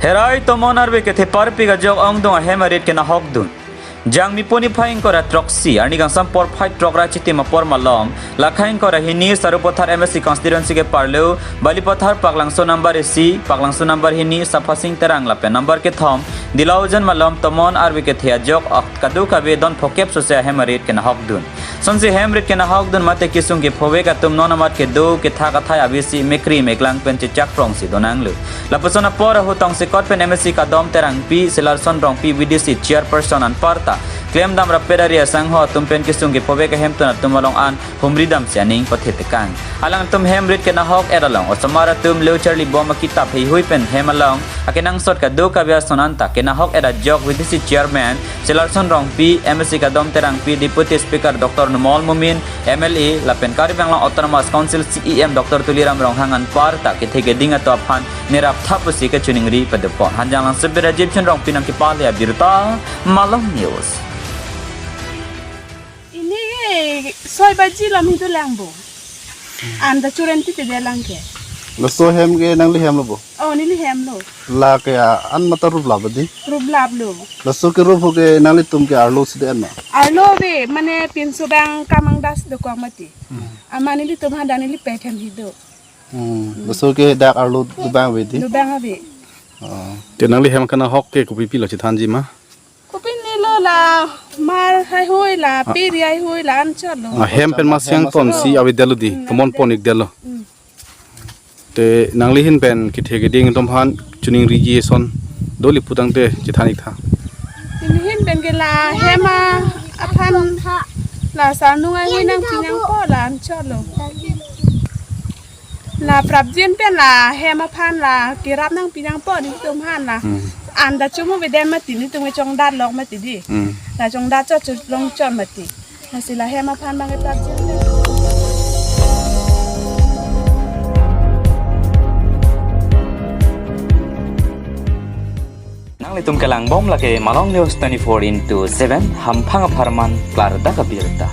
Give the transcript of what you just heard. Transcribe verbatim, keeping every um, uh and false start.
Herai tomon arve kethe parpik ajok ongdung ahem arit kenahok dun. Jangmi puni phai ingkoi ra throksi, arni kangsam porphai throk ra chitim apor malom, Lakha ingkoi ra hini Sarupathar M A C constituency ke-arlo, Balipathar Paklangso number isi, Paklangso number hini, Saphasing Terang lapen number kethom, Dilaujan malom tomon arve kethe ajok ok kadokave don phokep sose ahem arit kenahok dun. Sonsi hem rit kenahok dun mate kesung kephovek atum non amat kedo kethak athai avesi mekri meklang pen chechak prongsi donanglo. Lapuson apor ahu tongsekot pen M A C kadom Terangpi, Selarson Rongpi V D C chairperson anparta klemdam rapet ari asangho atum pen kesung kephovek ahemtun atum along an humri damsi aning pathe tekang. Alangtum hem rit kenahok et along osomar atum leu charli bom akitap heihui pen hem along akenangsot kadokave ason anta kenahok et ajok V D C chairman Selarson Rongpi, M A C kadom Terangpi, Deputy Speaker Doctor Numal Momin, M L A, lapen Karbi Anglong Autonomous Council C E M Doctor Tuliram Ronghang anparta kethe keding atum aphan nerap thap pusi kachiningri padopon. Hanjanglangso pen Rajiv Chun Rongpi nangkepale abirta, Malong News. Ini soi baji lam hidu lang bo. Anta churen titi de lang ke. Laso hem ke nangli hemlo bo? Oh, neli hemlo. La ke a, an mata rup lap di? Rup laplo. Laso ke rup ke nanglitum ke arlo si de-en ma? Arlo ave, mane pinso bang kamang das dokok mati. Amat nelitum hadak neli pet hem hidu. Hmm. Laso ke dak arlo dobang ave di? Dobang ave. Oh. Te nangli hem kenahok ke kopi pilo chethanji ma? Kopine lo la mar haihui la, ah, peri haihui la anchotlo. Ah, hem pen ma seng ton si avedetlo di, hmm, tomon pon-ikdetlo. Hmm. Te nangli ahin pen kethe keding atum aphan chiningriji ason doli pu tangte chethan-ik tha. Neli ahin pen ke la hem aphan la sarnung haihui nangpi nangpo la anchotlo. La prapjin pen la hem aphan la kerap nangpi nangpo nelitum aphan la. Hmm. Anta chomo beden mati nelitum chongdat lok mati di. Hmm. La chongdat chot chot long chot mati. Lasi la hem aphan bang ke prapjin pen. Nanglitum kelang bom lake Malong News twenty-four into seven, hamphang apharman klardak abirta.